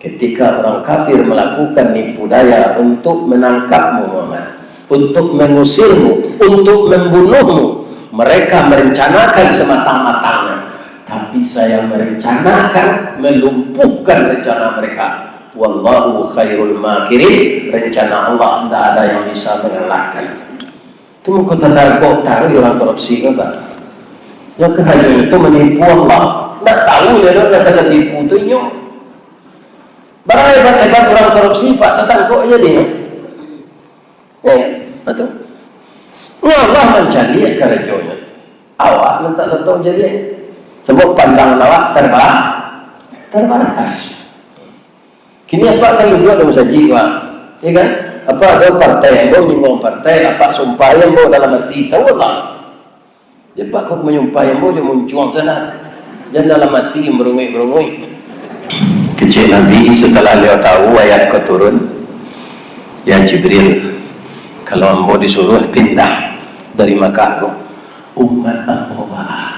Ketika orang kafir melakukan nipu daya untuk menangkapmu, Muhammad, untuk mengusirmu, untuk membunuhmu, mereka merencanakan sematang-matangnya. Tapi saya merencanakan, melumpuhkan rencana mereka. Wallahu khairul makirin, rencana Allah ndak ada yang bisa mengalahkan. Itu muko tatargok taruih urang korupsi tu, Pak. Yang karajonyo tu manipu Allah. Ndak tahu dia tu, ndak kena tipu tu inyo. Bara hebat-hebat urang korupsi, Pak, tatangkok aja dia. Ya, betul. Ini Allah mancaliak karajonyo. Awak minta satu jadi. Sebab pandang awak terba-, terbatas. Kini apak kan duduak di masajik, Pak. Ya kan? Apak ado partai, ambo nyinggung partai, apak sumpah ambo dalam hati, tahu Allah. Jadi apak kok manyumpah ambo jo muncuang sana. Jan dalam hati berunguik-berunguik. Kecek Nabi, setelah beliau tahu ayat ko turun, "Ya Jibril, kalau ambo disuruh pindah dari Makkah ko, umat ambo baa."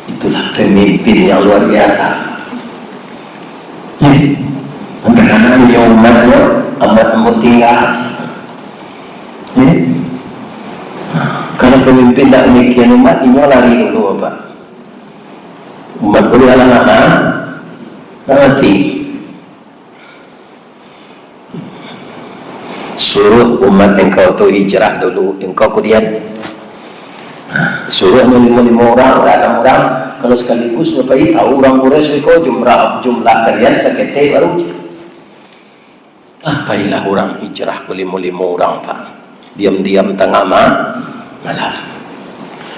Itulah pemimpin yang luar biasa. Ya, ambo kanai umatnyo, amat ambo tinggal. Ya. Kalau pemimpin tak mikian umat, inyo lari dulu, Pak. Umat ko dihalang-halang, mati. Suruah umat engkau tu hijrah dulu, engkau kudian. Nah, suruah nyo limo-limo urang, ndak anam urang. Kalau sakaligus nyo pai, tahu urang Quraisy ko jumlah, jumlah kalian saketek baru. Ah, pailah urang hijrah ko limo-limo urang, Pak. Diam-diam tangah ma-, malam.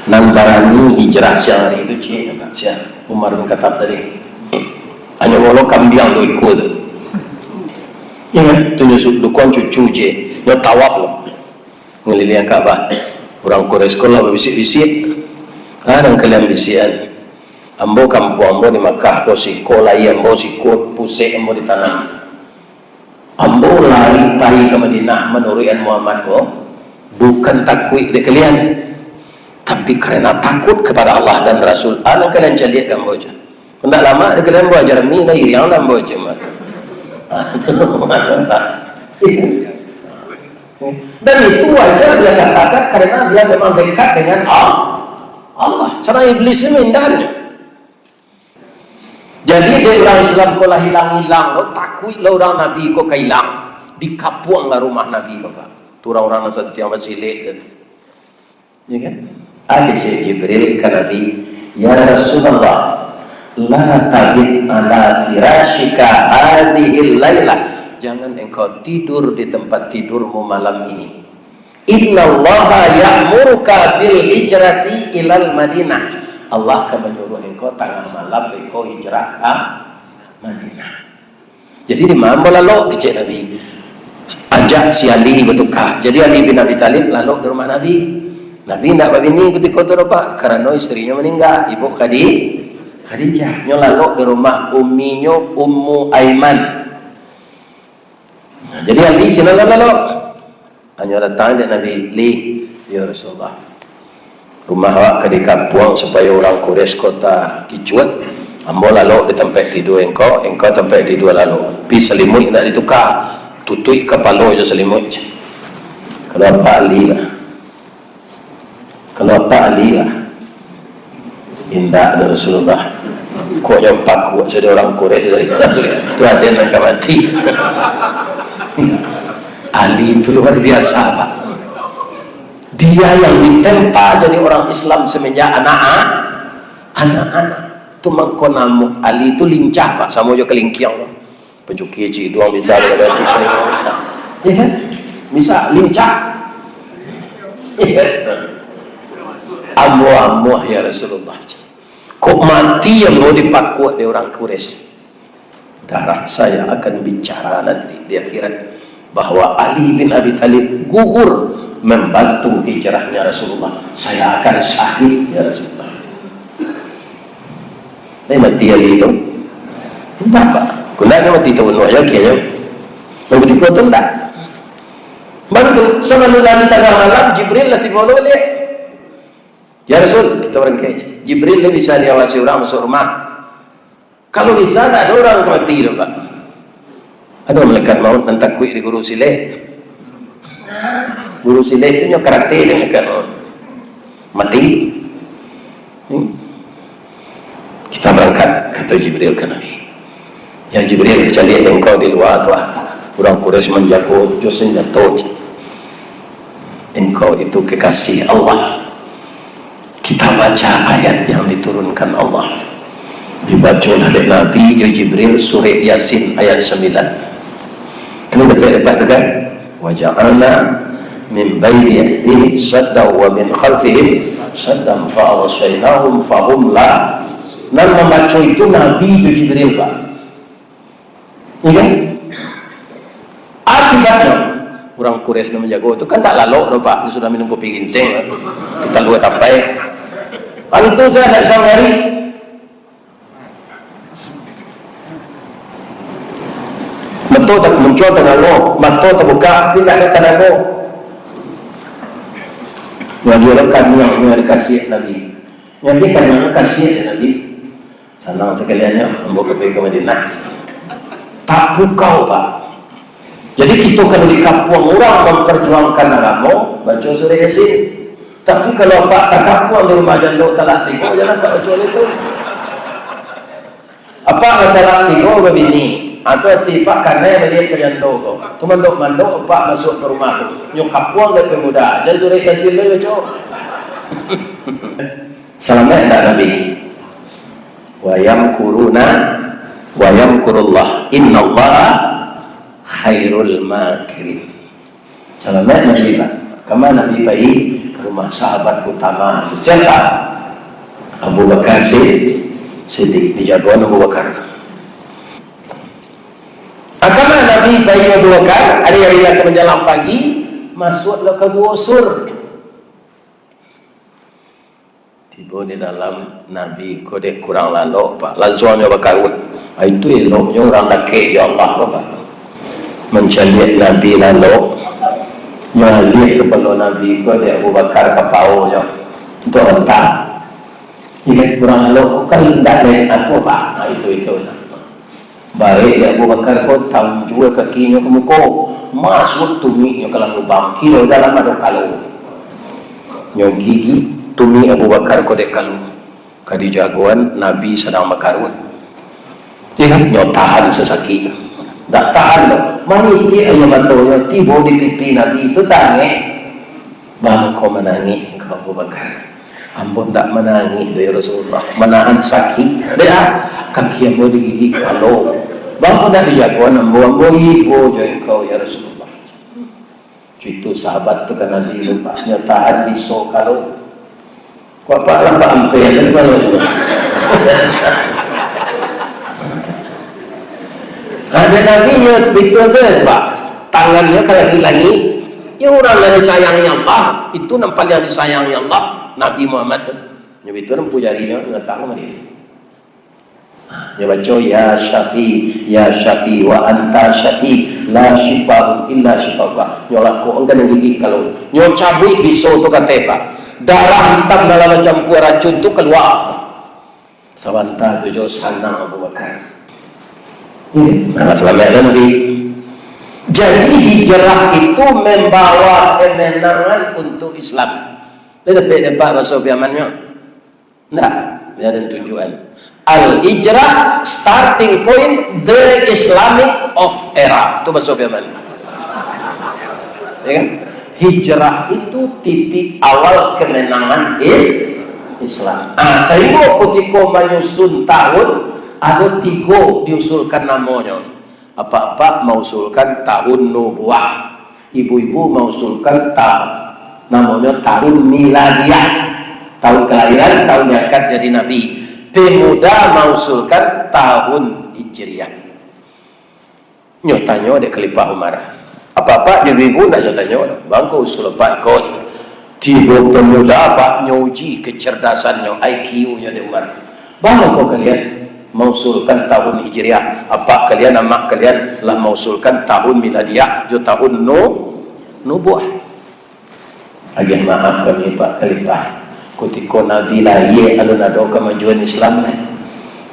Nan barani hijrah siang hari tu, cik, Pak, sia? Umar bin Khattab tadi. Hanyo molo kambiang tu ikua tu. Ingat, tu nyo su-, dukuang cucu je. Nyo tawaf lo. Ngaliliang Ka'bah. Urang Quraisy ko lah babisik-bisik. Ah, nan kalian bisikan. Ambo, kampuang ambo di Makkah ko siko, lai ambo siko, pusek ambo ditanam. Ambo lari pai ka Madinah manuruik Muhammad ko, bukan takuik dek kalian, tapi karena takut kepada Allah dan Rasul. Ah, nan kalian caliak ka ambo je. Ndak lamo dek kalian ambo ajar mi, lah iriang lah ambo je mah. Ah, tu. Dan itu wajar dia katakan karena dia memang dekat dengan Al-, Allah. Sadang Iblis ni mindahnyo. Jadi, dek urang Islam ko lah ilang-ilang lo, takuik lo urang Nabi ko ka ilang, dikapuang lah rumah Nabi ko, Pak. Tu urang-urang nan santiang basilek tu. Ya kan? Kecek Jibril ka Nabi, "Ya Rasulullah, la tabit ala firasyika hadhil lailah." Jangan engkau tidur di tempat tidurmu malam ini. "Innallaha ya'muruka bil hijrati ilal Madinah." Allah akan manyuruah engkau tangah malam engkau hijrah ka Madinah. Jadi, di ma ambo lalok, kecek Nabi. Ajak si Ali batuka. Jadi, Ali bin Abi Thalib lalok di rumah Nabi. Nabi indak babini kutiko tu doh, Pak, karano istrinyo maningga, ibu Khadi-, Khadijah. Nyo lalok di rumah uminyo, Ummu Aiman. Nah, jadi Ali sinan lah lalok. Hanyo datang dek Nabi, "Li, ya Rasulullah, rumah awak ka dikapuang supayo urang Quraisy ko takicuak. Ambo lalok di tampek tidua engkau, engkau tampek tidua lalok. Tapi salimuik indak dituka, tutuik kapalo jo salimuik." Kalau apak Ali lah. Kalau apak Ali lah. Indak, ya Rasulullah. Kok nyo pakuak sajo urang Quraisy dari tu, aden nan ka mati. Ali tu luar biasa, Pak. Dia yang ditempa jadi orang Islam semenjak anak-, anak-anak. Tu mangko namo Ali tu lincah, Pak, samo jo kalingkiang. Pacuki ciduang bisa, dia ada ciduang. Ya kan? Bisa lincah. Iya. Ambo-ambo, ya Rasulullah. Kok mati ambo dipakuak dek urang Quraisy? Darah saya akan bicara nanti di akhirat, bahwa Ali bin Abi Thalib gugur membantu hijrahnya Rasulullah. Saya akan syahid, ya Rasulullah. Tapi mati Ali tu. Entah, Pak. Kok ndak mati tabunuah aja, akhirnyo. Nang kutiko tu ndak. Baru tu, sabalun lah di tangah malam, Jibril lah tibo baliak. "Ya Rasul, kita barangkek." Jibril ni bisa diawasi urang masuk rumah. Kalau bisa, ndak ado urang ka mati tu, Pak. Ado malaikat maut nan takuik di guru silek. Guru silek tu nyo karate dek malaikat maut. Mati. Hmm. "Kita barangkek," kato Jibril ka Nabi. "Ya Jibril, caliak engkau di lua tu, ah. Urang Quraisy manjago jo sanjato. Engkau itu kekasih Allah." Kita baca ayat yang diturunkan Allah. Dibacolah dek Nabi jo Jibril surek Yasin ayat sambilan. Kan dapat-dapat tu kan? "Wa ja'alna min baini aydihim saddan wa min khalfihim saddan fa aghshaynahum fa hum la." Nan mambaco itu Nabi jo Jibril, Pak. Iya kan? Akibatnyo, urang Quraisy nan manjago tu kan ndak lalok doh, Pak. Sudah minum kopi ginseng, kita luar tapai. Lalu tu saya ndak bisa mangari. Mato tak muncul tangalo, mato tabuka, indak ado tanago. Jadi, urang kaniang nan dikasiah Nabi. Jadi, kaniang kasiah Nabi. Sanang sakaliannyo, ambo ka pai ka Madinah. Tapukau, Pak. Jadi, kito kalau dikapuang urang mamparjuangkan agamo, baco surek Yasin. Tapi, kalau Apak takapuang di rumah jando talak tigo, jan Apak baco itu. Apak lah talak tigo babini, atau ati Apak kanai baliak ka jando ko. Tu mandok-mandok Apak masuak ka rumah tu. Nyo kapuang dek pemuda, jan surek Yasin tu baco. Salamaik ndak Nabi? "Wa yamkuruna wa yamkurullah. Innallaha khairul makirin." Salamaik Nabi, Pak. Kama Nabi pai? Ka rumah sahabat utama. Siapa? Abu Bakar Sid-, Siddiq. Dijagoan Abu Bakar. Kama Nabi pai Abu Bakar, ari-ari lah ka manjalang pagi, masuaklah ka Guo Sur. Tibo di dalam, Nabi ko dek kurang lalok, Pak. Lansuang nyo bakaruah. Ah, itu eloknyo urang dakek jo Allah ko, Pak. Mancaliak Nabi lalok, nyo aliak kapalo Nabi ko dek Abu Bakar kapaonyo. Untuak rantang. Ingat urang lalok ko kan indak lain apo, Pak. Ah, itu, itu lah. Barek dek Abu Bakar ko, taunjua kakinyo ka muko, masuak tumiknyo ka dalam lubang, kiro dalam ado kalo. Nyo gigik tumik Abu Bakar ko dek kalo. Ka dijagoan Nabi sadang bakaruah. Ingat, nyo tahan sasakik. Dak tahan doh. Manitik aia matonyo tibo di pipi Nabi tu, tangek. Bangko manangih engkau, Abu Bakar. Ambo ndak manangih doh, ya Rasulullah. Manahan sakik. Dek, ah, kaki ambo digigik kalo. Bangko ndak dijagoan ambo, ambo ibo jo engkau, ya Rasulullah. Cuitu sahabat tu ka Nabi, nyo tahan biso kalo. Kok Apak nampak ampia tu, kalo tu. Ada Nabi nyo bitu saja, Pak. Tangannya ka langik-langik. Ya, urang nan disayangi Allah, itu nan paliang disayangi Allah, Nabi Muhammad tu. Nyo bitu nampu jarinyo, datang ka dia. Nyo baco, "Ya Syafi, ya Syafi, wa anta Syafi, la syifa illa syifauka." Nyo lakok angkan nan gigik kalo. Nyo cabuik biso tu, kato, Pak. Darah itam dalam campua racun tu kalua. Sabanta tu jo sanang Abu Bakar. Hmm, nah, salamaik lah Nabi. Jadi, hijrah itu membawa kemenangan untuk Islam. Dia dapat, dapat baso piamannyo. Ndak, dia ada tunjukan. Al-hijrah, starting point, the Islamic of era. Tu baso piaman. Ya kan? Hijrah itu titik awal kemenangan is-, Islam. Ah, sahinggo kutiko manyusun tahun, ado tigo diusulkan namonyo. Apak-apak mausulkan tahun nubuah. Ibu-ibu mausulkan ta-, namonyo tahun miladiah. Tahun kelahiran, tahun diangkat jadi nabi. Pemuda mausulkan tahun hijriah. Nyo tanyo dek Khalifah Umar. Apak-apak jo ibu-ibu ndak nyo tanyo doh. Bangko usul apak ko. Tibo pemuda apak nyo uji kecerdasannyo, I Q-nyo dek Umar. Bangko kalian mausulkan tahun Hijriah. Apak kalian, amak kalian lah mausulkan tahun Miladiah jo tahun nu-, Nubuah. Agiah maaf kami, Pak Khalifah. Kutiko Nabi lahia, alun ado kamajuan Islam lai.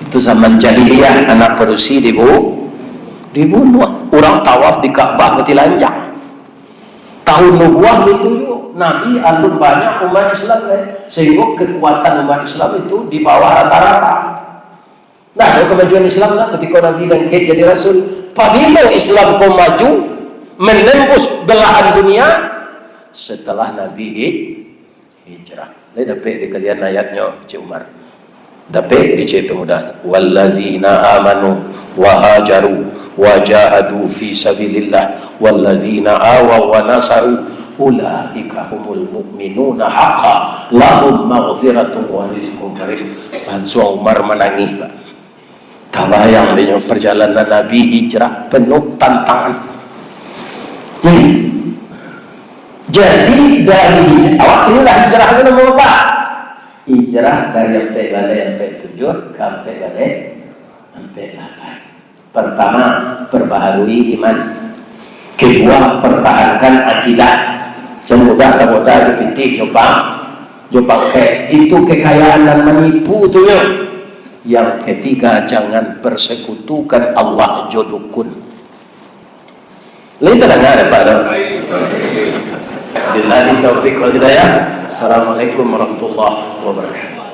Itu zaman jahiliah, anak padusi dibu-, dibunuah. Urang tawaf di Ka'bah batilanjang. Tahun nubuah itu juo, Nabi alun banyak umat Islam lai. Sahinggo kekuatan umat Islam itu di bawah rata-rata. Nah, ado kamajuan Islam lah kutiko Nabi bangkit jadi rasul. Pabilo Islam ko maju, menembus belahan dunia? Setelah Nabi hij-, hijrah. Lai dapek dek kalian ayatnyo, Cik Umar? Dapek, kecek pemuda. "Walladzina amanu wa hajaru wa jahadu fi sabilillah, walladzina awaw wa nasaru, ulaika humul mu'minuna haqqa, lahum maghfiratun wa rizqun karim." Langsuang Umar manangih, Pak. Tabayang dinyo parjalanan Nabi hijrah penuh tantangan. Hmm. Jadi, dari hij-, awak inilah hijrah tu namo apo? Hijrah dari ampek baleh ampek tujuah ka ampek baleh ampek lapan. Pertama, perbaharui iman. Kedua, pertahankan akidah. Jan mudah tabodai jo pitih, jo pang-, jo pangkek. Itu kekayaan nan manipu tu nyo. Yang ketiga, jangan persekutukan Allah jo dukun. Lai tadanga dek Apak tu? Billahi taufik wal hidayah. Assalamualaikum warahmatullahi wabarakatuh.